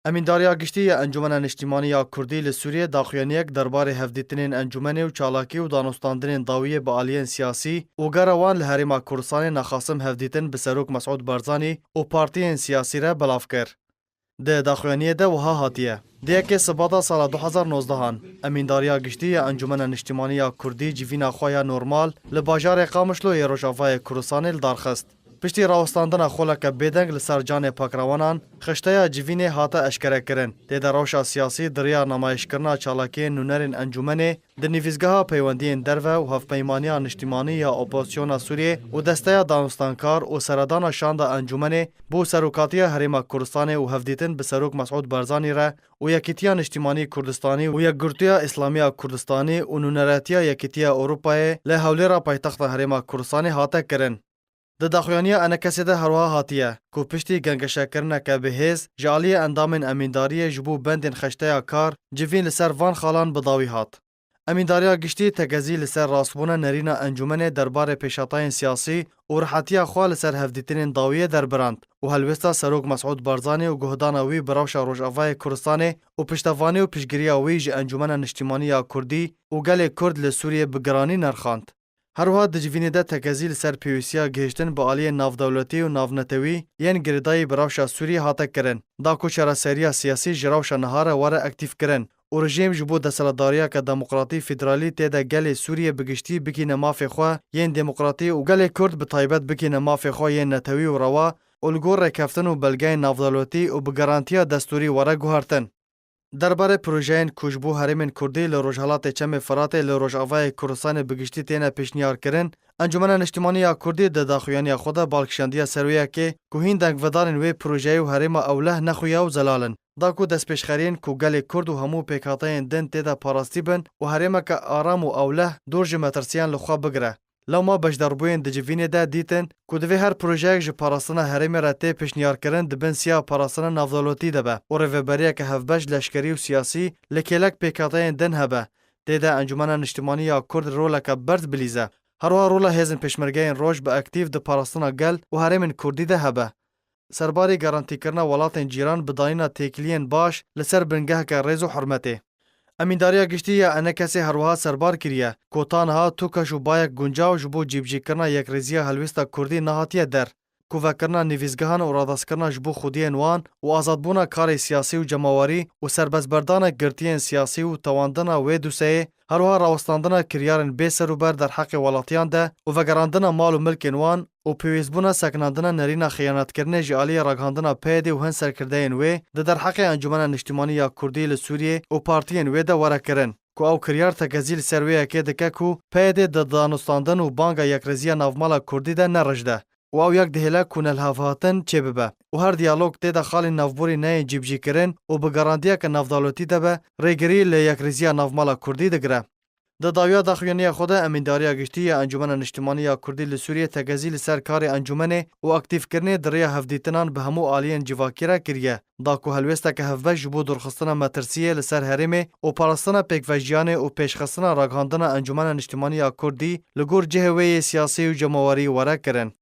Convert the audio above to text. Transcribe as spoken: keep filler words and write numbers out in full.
Emîndariya Giştî ya Encûmena Niştîmanî ya Kurdî li Sûriyê daxuyaniyek derbarê hevdîtinên encûmenê û çalakî û danûstandinên dawiyê bi aliyên siyasî û gera wan li Herêma Kurdistanê naxasim hevdîtin bi Serok Mesûd Barzanî û partiyên siyasî re belav kir. Di daxuyaniyê de wiha hatiye: Di yekê Sibata sala du hezar nozdehan, Emîndariya Giştî ya Encûmena Niştîmanî ya Kurdî civîna xwe ya normal li bajarê Qamişlo yê Rojavayê Kurdistanê li dar xist. Piştî rawestandina xoleke bêdeng li ser canê pakrewanan, xişteya civînê hate eşkerekirin. Tê de rewşa siyasî di riya namayîşkirina çalakiyên nûnerên encûmenê di nivîsgeha peywendiyên derve û hevpeymaniya niştîmanî ya Opozisyona Sûriyê û Desteya Danûstankar û seredana şanda encûmenê bo serokatiya Herêma Kurdistanê û hevdîtin bi Serok Mesûd Barzanî re û Yekîtiya Niştîmanî Kurdistanî û Yekgirtûya Îslamiya Kurdistanî û nûneretiya Yekîtiya Ewropayê li Hewlêra paytexta Herêma Kurdistanê hate kirin. Di daxuyaniya ENKSê de herwiha hatiye ku piştî gengeşekirineke bi hêz ji aliyê endamên emîndariyê ji bo bendên xeşteya kar civîn li ser van xalan bi dawî hat. Emîndariya Giştî tekezî li ser rastbûna nerîna encûmenê derbarê pêşhatayên siyasî û rihetiya xwe li ser hevdîtinên dawiyê derbirand û helwêsta Serok Mesûd Barzanî û guhdana wî bi rewşa Rojavayê Kurdistanê û piştevanî û piştgiriya wî ji Encûmena Niştîmanî ya Kurdî û gelê Kurd li Sûriyê bi giranî nerxand. Her wiha di civînê de tekezî li ser pêwîstiya gihiştin bi aliyên navdewletî û navnetewî yên girêdayî bi rewşa Sûriyê hate kirin, da ku çareseriya siyasî ji rewşa niha re were aktîfkirin û rejîm ji bo desthilatdariyeke demokratî federalî tê de gelê Sûriyê bi giştî bigihîne mafê xwe yên demokratî û gelê Kurd bi taybet bigihîne mafê xwe yên netewî û rewa û li gor rêkeftin û belgeyên navdewletî û bi garantiya destûrî were guhertin. Derbarê projeyên ku ji bo herêmên Kurdî li rojhelatê Çemê Firatê li Rojavayê Kurdistanê bi giştî têne pêşniyarkirin, Encûmena Niştîmanî ya Kurdî di daxuyaniya xwe de bal kişandiye ser wê yekê ku hîn dengvedanên wê projeyê û herêma ewleh nexuya û zelal in. Da ku destpêşxeriyên ku gelê Kurd û hemû pêkhateyên din tê de parastî bin û herêmeke aram û ewleh dûr ji metirsiyan li xwe bigire. Lewma beşdarbûyên di civînê de dîtin ku divê her projeyek ji parastina herêmê re tê pêşniyarkirin di bin siya parastina navdewletî de be û rêveberiyeke hevbeş leşkerî û siyasî li kêlek pêkhateyên din hebe. Tê de Encûmena Niştîmanî ya Kurd roleke berz bilîze. Her wiha rola hêzên pêşmergeyên roj bi aktîf di parastina gel û herêmên Kurdî de hebe. Serbarî garantîkirina welatên cîran bi danîna têkiliyên baş li ser bingeheke rêz û hurmetê. Emîndariya Giştî ya ENKSê her wiha serbar kiriye ku ta niha tu keş û bayek guncaw ji bo cîbicîkirina yekrêziya helwêsta Kurdî nehatiye der, ku vekirina nivîsgehan û radestkirina ji bo xwediyên wan û azadbûna karê siyasî û cemawerî û serbestberdana girtiyên siyasî û tewandina wê doseyê, her wiha rawestandina kiryarên bê serûber derheqê welatiyan de û vegerandina mal û milkên wan û pêwîstbûna sekinandina nerîna xiyanetkirinê ji aliyê ragihandina PYDê û hin serkirdeyên wê di derheqê Encûmena Niştîmanî ya Kurdî li Sûriyê û partiyên wê de were kirin, ku ew kiryar tekezî li ser wê yekê dike ku PYD di danûstandin û banga yekrêziya navmala Kurdî de ne rijde û ew yek dihêle ku nelhevhatin çêbibe û her diyalog tê de xalên navborî neyên cîbicîkirin û bi gerantiyeke navdewletî de be, rêgirî li yekrêziya navmala Kurdî digire. Di dawiya daxuyaniya xwe de, Emîndariya Giştî ya Encûmena Niştimanî ya Kurdî li Sûriyê tekezî li ser karê encûmenê û aktîfkirinê di rêya hevdîtinan bi hemû aliyên civakî re kiriye, da ku helwêsteke hevbeş ji bo dûrxistina metirsiyê li ser herêmê û parastina pêkvejiyanê û pêşxistina ragihandina Encûmena Niştimanî ya Kurdî li gor cihê wê yê siyasî û cemawerî were kirin.